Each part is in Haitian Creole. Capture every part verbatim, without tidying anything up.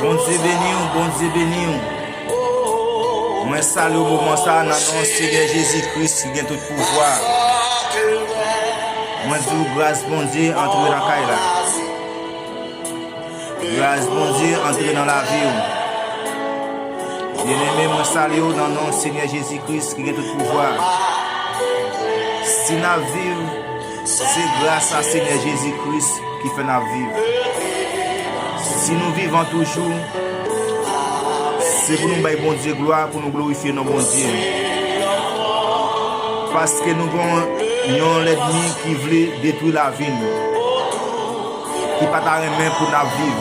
Bondye beni w, Bondye beni w. Mwen salye w moman sa a nan non Senyè Jezi Kris ki gen tout pouvwa. Mwen di w gras Bondye antre nan kay la. Gras Bondye antre nan lavi w. Byeneme, mwen salye w nan non Senyè Jezi Kris ki gen tout pouvwa. Si n ap viv, se gras a Senyè Jezi Kris ki fè n ap viv. Si nou vivan toujou, se pou nou bay Bondye glwa, pou nou glorifye non Bondye. Paske nou gen yon lènmi ki vle detwi lavi n, ki pa ta renmen pou n ap viv,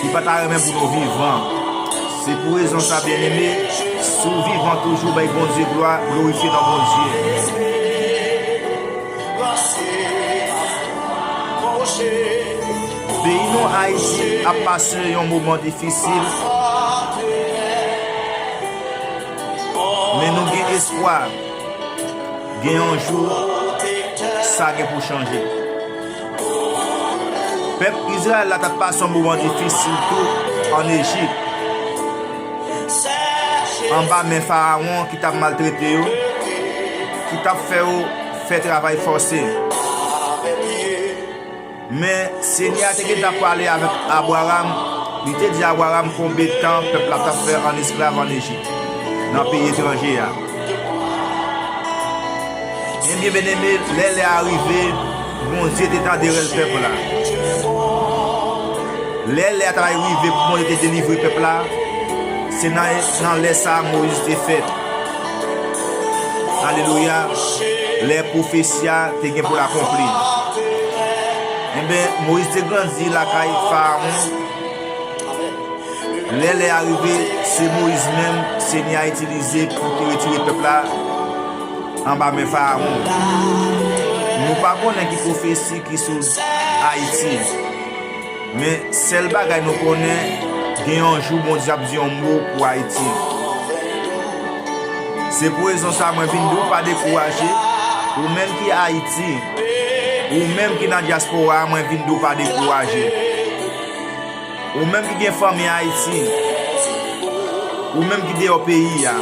ki pa ta renmen pou nou vivan. Se pou rezon sa, byeneme, si w vivan toujou, bay Bondye glwa, glorifye non Bondye. Peyi nou, Ayiti, ap pase yon moman difisil, men nou gen espwa. Gen yon jou, sa gen pou chanje. Pèp Izrayèl la t ap pase yon moman difisil tou ann Ejip, anba men Farawon ki t ap maltrete yo, ki t ap fè yo fè travay fòse. Men, Senyè a te gentan pale avèk Abraram, li te di Abraram konbyen tan pèp la t ap fè ann esklav ann Ejip, nan peyi etranje a. Ebyen, byeneme, lè lè a rive, Bondye te tande rèl pèp la. Lè lè a ta rive pou Bondye te delivre pèp la, se nan, nan lè sa a Moyiz te fèt. Alelouya! Lè pwofesi a te gen pou l akonpli. Enben, Moyiz te grandi lakay Farawon. Lè lè a rive, se Moyiz menm Senyè a itilize pou te retire pèp la anba men Farawon. Nou pa konnen ki pwofesi ki sou Ayiti. Men, sèl bagay nou konnen, gen yon jou Bondye ap di yon mo pou Ayiti. Se pou rezon sa mwen vin di w pa dekouraje, ou menm ki Ayiti, ou menm ki nan dyaspora a, mwen vin di w pa dekouraje. Ou menm ki gen fanmi Ayiti, ou menm ki deyò peyi a,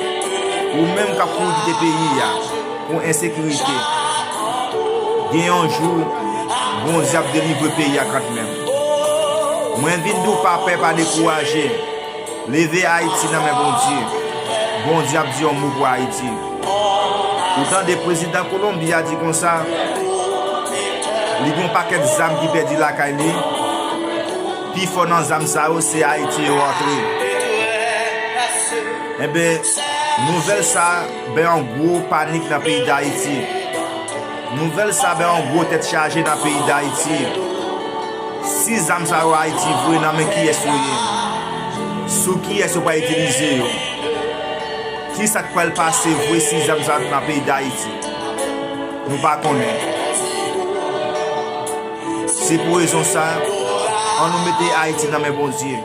ou menm k ap kouri kite peyi a pou ensekirite, gen yon jou, Bondye ap delivre peyi a kanmenm. Mwen vin di w pa pè, pa dekouraje. Leve Ayiti nan men Bondye. Bondye ap di yon mo pou Ayiti. Ou tande prezidan Kolonbi a di konsa, li gen yon pakèt zam ki pèdi lakay li. Pifò nan zam sa yo, se Ayiti yo antre. Enben, nouvèl sa a bay yon gwo panik nan peyi Dayiti. Nouvèl sa a bay yon gwo tèt chaje nan peyi Dayiti. Si zam sa yo Ayiti vre, nan men kiyès yo ye? Sou kiyès yo pral itilize yo? Kisa k pral pase vre si zam sa yo nan peyi Dayiti? Nou pa konnen. Se pou rezon sa, ann nou mete Ayiti nan men Bondye.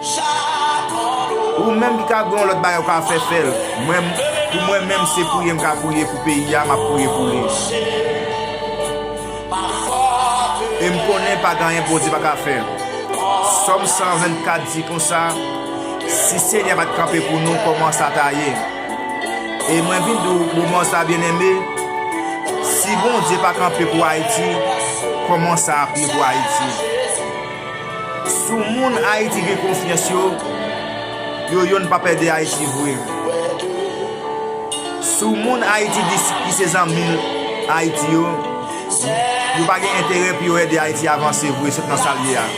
Ou menm ki ka gen yon lòt bagay ou ka fè, fè l. Mwen, pou mwen menm, se priye m ka priye pou peyi a, m ap priye pou li. E m konnen pa gen anyen Bondye pa ka fè. Sòm san vennkat di konsa, si Senyè pa t kanpe pou nou, kòman sa ta ye? E mwen vin di w, moman sa, byeneme, si Bondye pa kanpe pou Ayiti, kòman sa ap ye pou Ayiti? Sou moun Ayiti gen konfyans yo, yo yonn p ap ede Ayiti vre. Sou moun Ayiti di ki se zanmi Ayiti yo, yo pa gen enterè pou yo ede Ayiti avanse vre sot nan sa l ye a.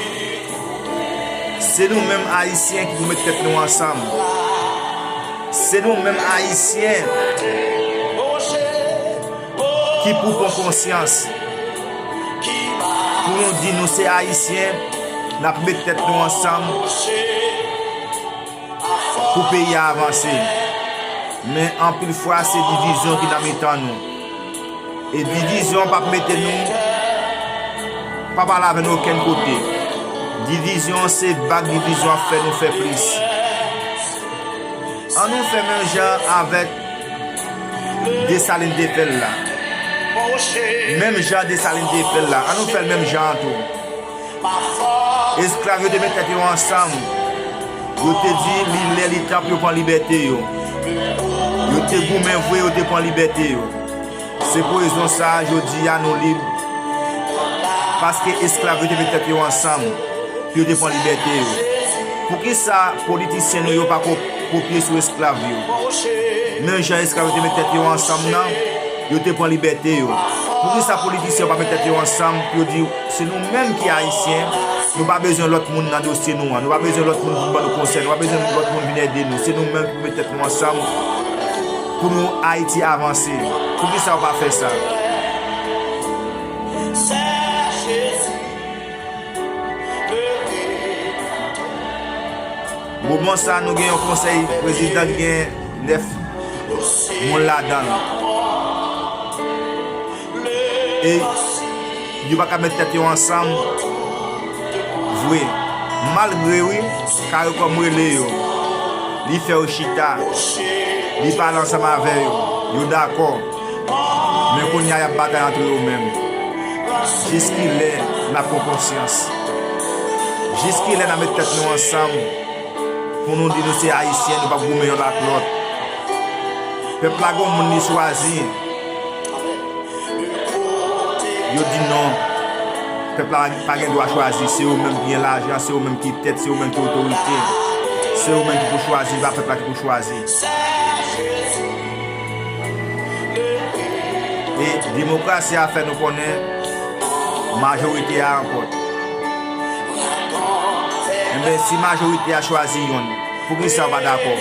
Se nou menm Ayisyen ki pou met tèt nou ansanm. Se nou menm Ayisyen ki pou pran konsyans. Pou nou di nou se Ayisyen, n ap met tèt nou ansanm pou peyi a avanse. Men anpil fwa, se divizyon ki nan mitan nou. E divizyon p ap mete nou, p ap al avè nou okenn kote. Divizyon se vag, divizyon ap fè nou fè plis. An nou fè menm jan avèk Desalin te fè l la. Menm jan Desalin te fè l la, an nou fè l menm jan an tou. Esklav yo te met tèt yo ansanm. Yo te di li lè li tan pou yo pran libète yo. Yo te goumen vre, yo te pran libète yo. Se pou rezon sa a, jodi a, nou lib. Paske esklav yo te met tèt yo ansanm pou yo te pran libète yo. Poukisa politisyen nou yo pa ko-, kopye sou esklav yo? Menm jan esklav yo te met tèt yo ansanm nan, yo te pran libète yo. Poukisa politisyen yo pa met tèt yo ansanm pou yo di, se nou menm ki Ayisyen, nou pa bezwen lòt moun nan dosye nou an, nou pa bezwen lòt moun vin ban nou konsèy, nou pa bezwen lòt moun vin ede nou, se nou menm ki pou met tèt nou ansanm pou nou Ayiti avanse. Poukisa yo pa fè sa? Moman sa a, nou gen yon konsèy prezidan ki gen nèf moun ladan l. E yo pa ka met tèt yo ansanm vre. Malgre, wi, Caricom rele yo, li fè yo chita, li pale ansanm avè yo, yo dakò. Men kounye a, y ap batay antre yo menm. Jiskilè n ap pran konsyans? Jiskilè n ap met tèt nou ansanm pou nou di nou se Ayisyen, nou p ap goumen yonn ak lòt? Pèp la gen yon moun li chwazi. Yo di non. Pèp la pa gen dwa chwazi. Se yo menm ki gen lajan, se yo menm ki tèt, se yo menm ki otorite. Se yo menm ki pou chwazi, pa pèp la ki pou chwazi. E demokrasi a fè nou konnen majorite a ranpòte. Enben, si majorite a chwazi yonn, poukisa w pa dakò?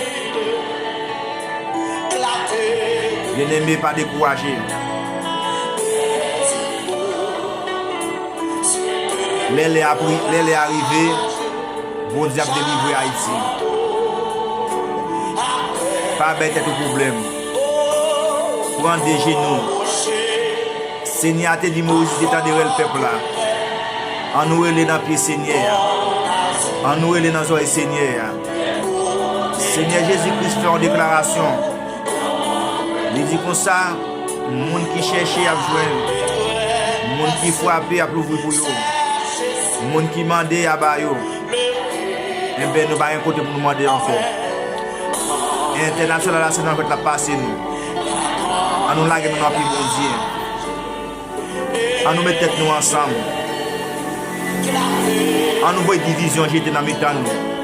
Byeneme, pa dekouraje. Lè lè a pri-, lè lè a rive, Bondye ap delivre Ayiti. Pa bay tèt ou pwoblèm. Pran de jenou. Senyè a te di Moyiz li te tande rèl pèp la. An nou rele nan pye Senyè a. An nou rele nan zòrèy Senyè a. Senyè Jezi Kris fè yon deklarasyon. Li di konsa, moun ki chèche, y ap jwenn. Moun ki frape, y ap louvri pou yo. Moun ki mande, y a ba yo. Enben, nou pa gen kote pou nou mande ankò. Entènasyonal la, se nan jwèt l ap pase nou. An nou lage nou nan pye Bondye. An nou met tèt nou ansanm. An nou voye divizyon jete nan mitan nou.